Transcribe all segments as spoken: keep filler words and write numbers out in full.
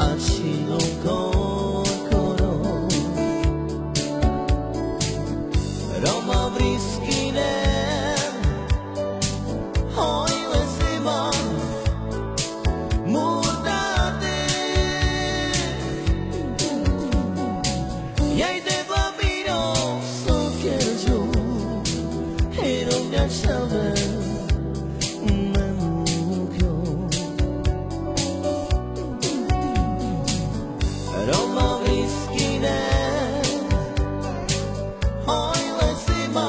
Ačhilo korkoro, ro ma vriskinen, hoj le zima, murdate. Jaj te blamiro so kergjum, e romnja čhaven me mukjo. Ro ma vriskinen, hoj le zima,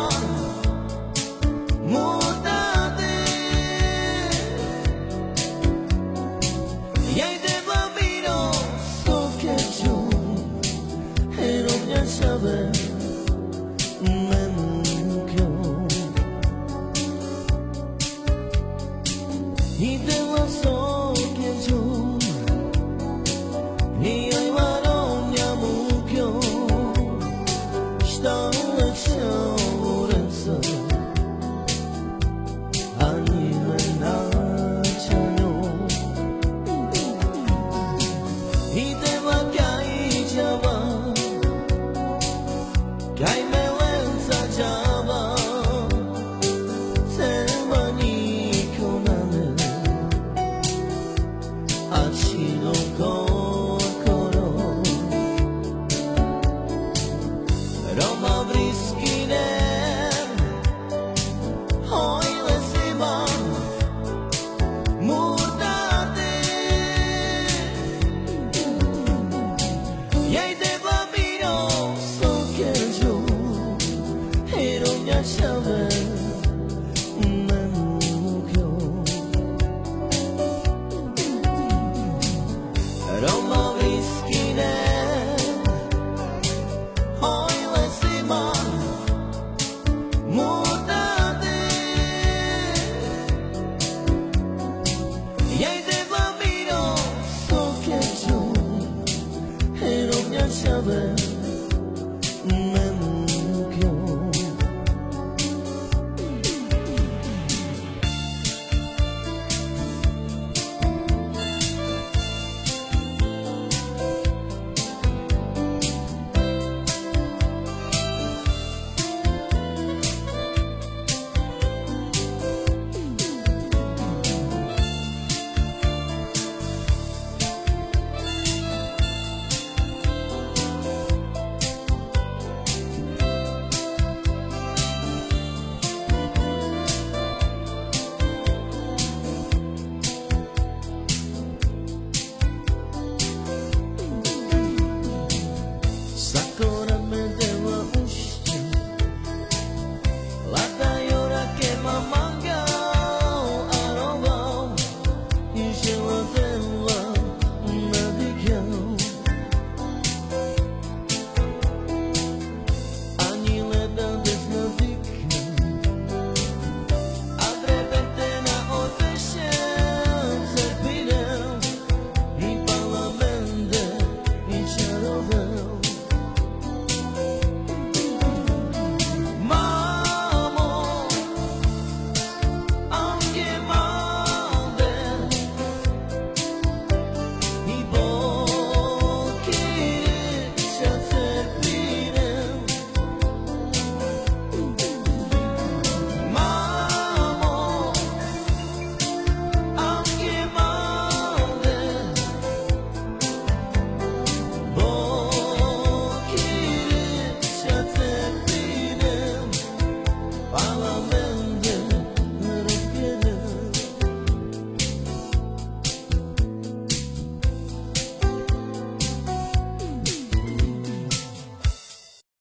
murdate. Jaj te blamiro so kergjum, e romnja čhaven me mukjo. I te blamiro so kergjum, i jaj ma romnja mukjo. Štaj le čhavo renca, ani me na čhavo. I te bla kaj džava, kaj me lenca džava, te bla nikjo nane. Ačhilo korkoro, ro ma vriskinen, hoj le zima, murdate. Jaj te blamiro so kergjum, e romnja čhaven me mukjo. Ro ma vriskinen, hoj le zima, murdate. Jaj te blamiro so kergjum, e romnja čhaven